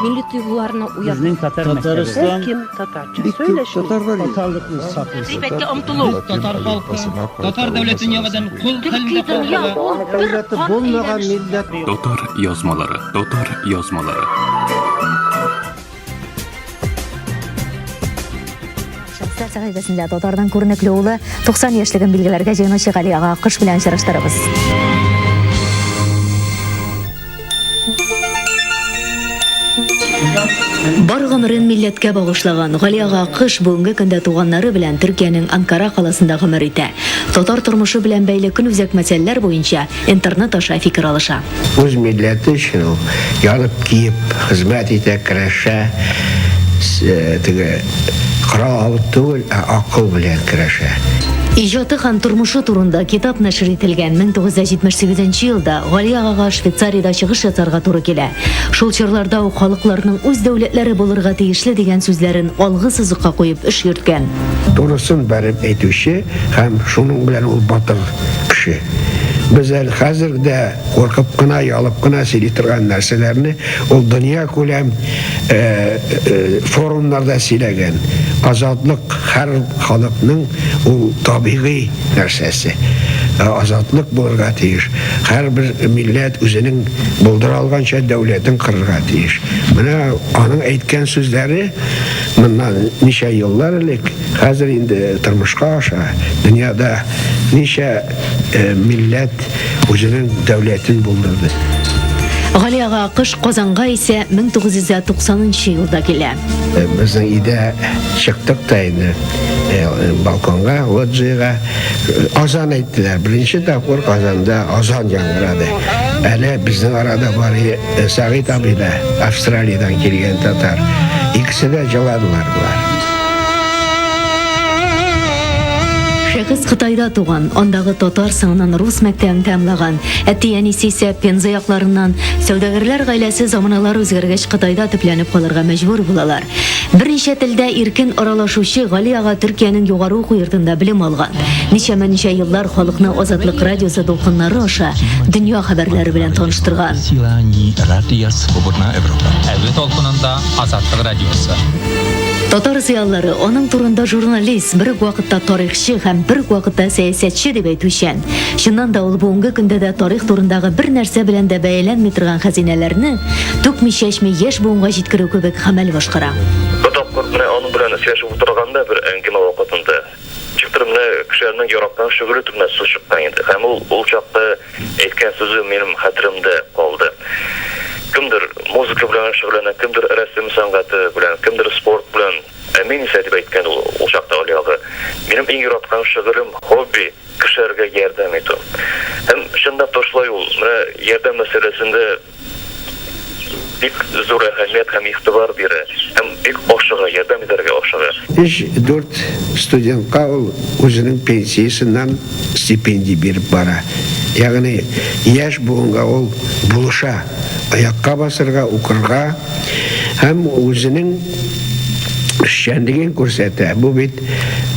Милли тойгыларны уяту. Безнең татар мәктәбе. Татарстан Кем татарча бик күп сөйләшми? татарлар яши. Татарлыкны саклыйсы. Гыйбәткә омтылу. Татар халкы татар дәүләтен яңадан кол Төрки хәлендә дөнья калдыруга ул бер Дәүләте кан булмаган әйләнеше. милләт. Татар язмалары, татар язмалары. Шәхесләр сәхифәсендә татарның күренекле улы 90 яшьлеген билгеләргә җыенучы Гали ага Аккош белән очраштырабыз. Бар гомерен милләткә багышлаган Гали ага Аккош бүгенге көндә туганнары белән Төркиянең Анкара каласында гомер итә. Татар тормышы белән бәйле көнүзәк мәсьәләләр буенча интернет аша фикер алыша. Үз милләте өчен ул янып-көеп хезмәт итә, көрәшә. Теге корал алып түгел, ә акыл белән көрәшә. Иҗаты һәм тормышы турында китап нәшер ителгән 1978 нче елда Гали агага Швейцариядә чыгыш ясарга туры килә. Шул чорларда ук халыкларның үз дәүләтләре булырга тиешле дигән сүзләрен алгы сызыкка куеп эш йөрткән. Турысын бәреп әйтүче һәм шуның белән ул батыр кеше. Без әле хәзер дә куркып кына, ялып кына сөйли торган нәрсәләрне ул дөньякүләм форумнарда сөйләгән. Азатлык һәр халыкның ул табигый нәрсәсе. Азатлык булырга тиеш. Һәрбер милләт үзенең булдыра алганча дәүләтен корырга тиеш. Менә аның әйткән сүзләре моннан ничә еллар элек, хәзер инде тормышка аша. Дөньяда ничә милләт үзенең дәүләтен булдырды. Гали ага Акыш Казанга исә 1990 нчы елда килә. Безнең өйдә чыктык та инде балконга, лоджиягә. Азан әйттеләр. Беренче тапкыр Казанда азан яңгырады. Әле безнең арада бар Сәгыйть абый да, Австралиядән килгән татар. Икесе дә җыладылар болар. Шәхес Кытайда туган, андагы татар соңыннан рус мәктәбен тәмамлаган. Әти-әнисе исә Пенза якларыннан. Сәүдәгәрләр гаиләсе заманалар үзгәргәч Кытайда төпләнеп калырга мәҗбүр булалар. Берничә телдә иркен аралашучы Гали ага Төркиянең югары уку йортында белем алган. Ничәмә-ничә еллар халыкны Азатлык радиосы дулкыннары аша дөнья хәбәрләре белән таныштырган. Әве толкынында Азатлык радиосы. Татар зыялылары аның турында журналист, бер үк вакытта тарихчы һәм бер үк вакытта сәясәтче дип әйтүчән. Чыннан да ул бүгенге көндә дә тарих турындагы бер нәрсә белән дә бәяләнми торган хәзинәләрне түкми-чәчми яшь буынга җиткерү кебек гамәл башкара. Бер тапкыр менә аның белән сөйләшеп утырганда бер әңгәмә вакытында, ничектер менә кешеләрнең яраткан шөгыле турында сүз чыккан иде. Һәм ул ул чакта әйткән сүзе минем хәтеремдә калды. Кемдер музыка белән шөгыльләнә, кемдер рәсем сәнгате белән, кемдер спорт белән. Ә мин исә, дип әйткән ул ул чакта Гали ага, минем иң яраткан шөгылем, хобби, кешеләргә ярдәм итү. Һәм чынлап та шулай ул, менә ярдәм мәсьәләсендә бик зур әһәмият һәм игътибар бирә һәм бик ашыга, ярдәм итәргә ашыга. Өч-дүрт студентка ул үзенең пенсиясеннән стипендия биреп бара. Ягъни яшь буынга ул булыша, аякка басырга, укырга һәм үзенең эшчәнлеген күрсәтә. Бу бит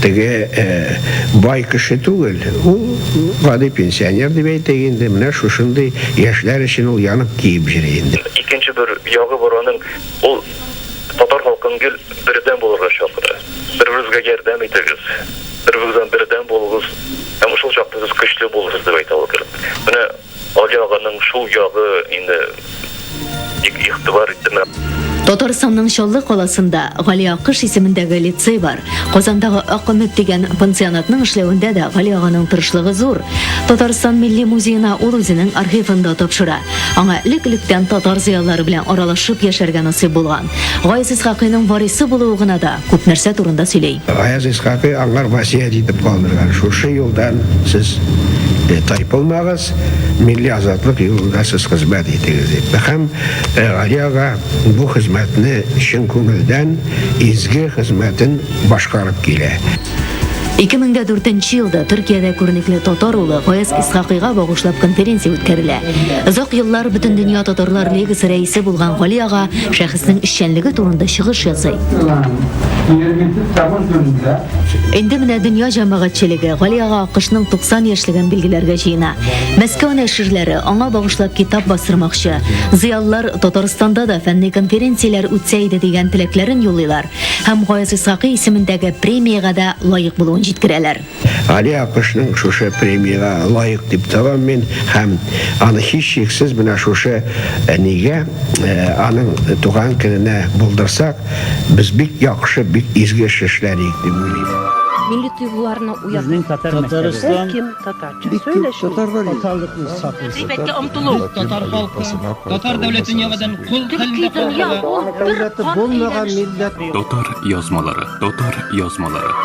теге бай кеше түгел, ул гади пенсионер дип әйтик инде, менә шушындый яшьләр өчен ул янып-көеп йөри инде. Икенче бер ягы бар аның, ул татар халкын гел бердәм булырга чакыра. Бер-берегезгә ярдәм итегез, бер-берегез белән бердәм булыгыз һәм шул чакта сез көчле булырсыз, дип әйтә ул гел. Менә Али аганың шул ягы инде бик игътибар иттем. Татарстанның Чаллы каласында Гали Акыш исемендәге лицей бар. Казандагы Ак өмет дигән пансионатның эшләвендә дә Гали аганың тырышлыгы зур. Татарстан Милли музеена ул үзенең архивын да тапшыра. Аңа элек-электән татар зыялылары белән аралашып яшәргә насыйп булган. Гаяз Исхакыйның варисы булуы гына да күп нәрсә турында сөйли. Гаяз Исхакый аңар васыять итеп калдырган, шушы юлдан сез тайпылмагыз, милли азатлык юлында сез хезмәт итегез дип. Һәм Гали ага бу хезмәтне чын күңелдән, изге хезмәтен башкарып килә. 2004 елда Төркиядә күренекле татар улы Гаяз Исхакыйга багышлап конференция үткәрелә. Озак еллар Бөтендөнья татарлар лигасы рәисе булган Гали ага шәхеснең эшчәнлеге турында чыгыш ясый. Инде менә дөнья җәмәгатьчелеге Гали ага Аккошның 90 яшьлеген билгеләргә җыена. Мәскәү нәширләре аңа багышлап китап бастырмакчы. Зыялылар Татарстанда да фәнни конференцияләр үтсә иде дигән теләкләрен юллыйлар һәм Гаяз Исхакый исемендәге премиягә дә лаек булуын җиткерәләр. Гали Аккошның шушы премиягә лаек дип табам мин һәм аны һичшиксез менә шушы нигә, аның туган көненә булдырсак, Без бик яхшы, бик изге эш эшләр идек дип уйлыйм. Милли тойгыларны уяту. Безнең татар мәктәбе. Һәр кем татарча сөйләшми. Татарлыкны саклыйсы. Гыйбәткә омтылу. Татар халкы, татар дәүләтен яңадан кол хәлендә калдыруга. Дәүләте булмаган милләт. Татар язмалары, татар язмалары.